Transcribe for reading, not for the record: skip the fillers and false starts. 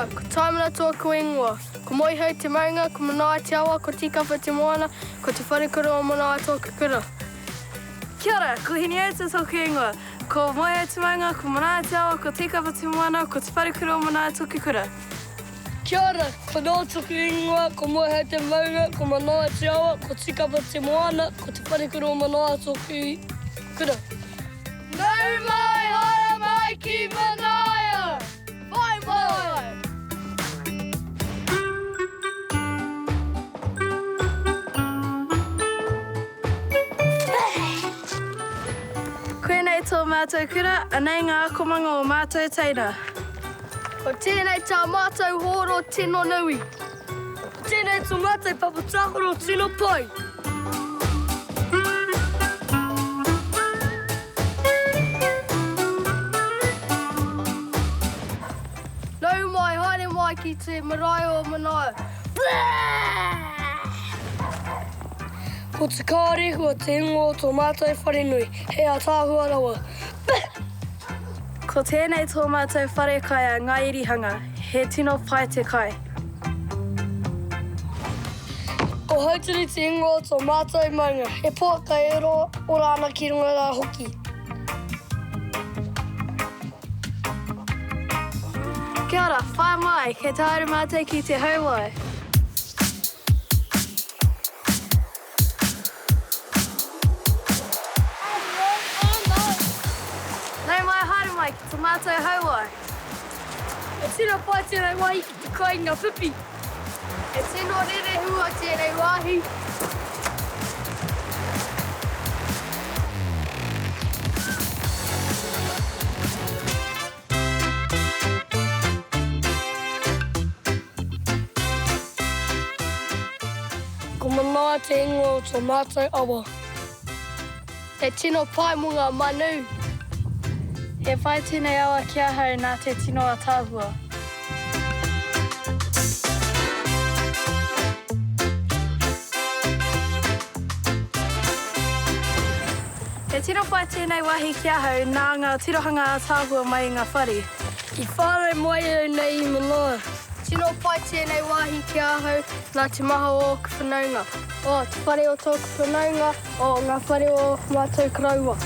ora, ko Taimana tōku ingoa. Ko Moehau te maunga, ko Manaia te awa, ko Tīkapa te moana, ko Te Wharekura o Manaia tōku kura. Kia ora, ko Hineauta tōku ingoa. Ko Moehau te maunga, ko Manaia te awa, ko Tīkapa te moana, ko Te Wharekura o Manaia tōku kura. Kia ora, ko Noa toku ingoa, ko Moehau te maunga, ko Manaia te awa, ko Tikapa te moana, ko Te Wharekura o Manaia toku kura. Nau mai, haere mai ki Manaia! Whai mai! Koinei tō mātou kura, anei ngā akomanga o mātou teina. Ko tēnei tā mātou hōro tino nui. Ko tēnei tō mātou papa tākaro tino pai. Nau mai, haere mai ki te marae o Manaia. Ko Te Kārehua te ingoa o tō mātou wharenui, he ātaahua rawa. Ko tēnei tō mātou wharekai a Ngāirihanga, he tino pai te kai. Ko Hauturu te ingoa o tō mātou maunga, he poaka e ora ana ki runga rā hoki. Kia ora, whai mai, kei te haere mātou ki te hauwai. Nau mai, haere mai ki to mātou hauwai. He tino pai tēnei wāhi ki te kai i ngā pipi. He tino rerehua tēnei wāhi. Ko Manaia te ingoa o tō mātou awa. He tino pai mō ngā manu. He pai tēnei awa ki ahau nā te tino ataahua. He tino pai tēnei wāhi ki ahau nā ngā tirohanga ātaahua mai i ngā whare. I whānau mai au nei i Manaia. Tino pai tēnei wāhi ki ahau nā te maha o ōku whanaunga. O, te whare o tōku whanaunga, o, ngā whare o ōku mātou koroua.